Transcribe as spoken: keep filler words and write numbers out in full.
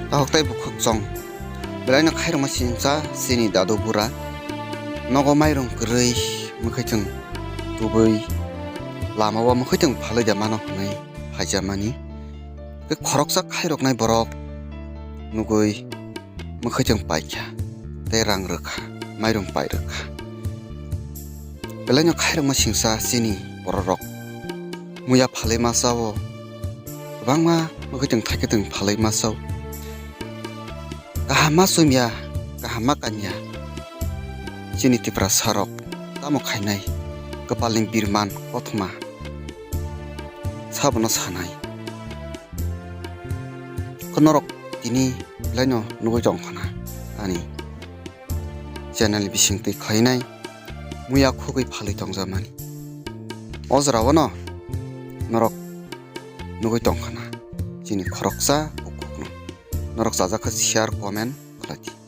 Tahok tei bukhuk chong. Belaino khairokma singsa chini dadu bura. Nogo mairung kwrwi mwkhwitwng tubui lamao mwkhwitwng phalwi da mano hwnwi phaijamani. Tei khoroksa khairoknai borok nugui mwkhwitwng paikha tei rang rwkha, mairung pai rwkha. Belaino khairokma singsa chini bororok muya phalwi masa o kwbangma mwkhwitwng thaikhe twng phalwi masa o. Kaham ma chumya, kaham ma kanya. Chini Tiprasa rok tamo khainai kwpalni birman kothoma sabono sanai. Khe norok tini belaino nugui tongkhana ani channel ni bisingtwi khainai muya khugui phalwi tongjakmani. O jorao no norok nugui tongkhana chini khoroksa bukhukno. Norok chajak khe share, comment khlai di.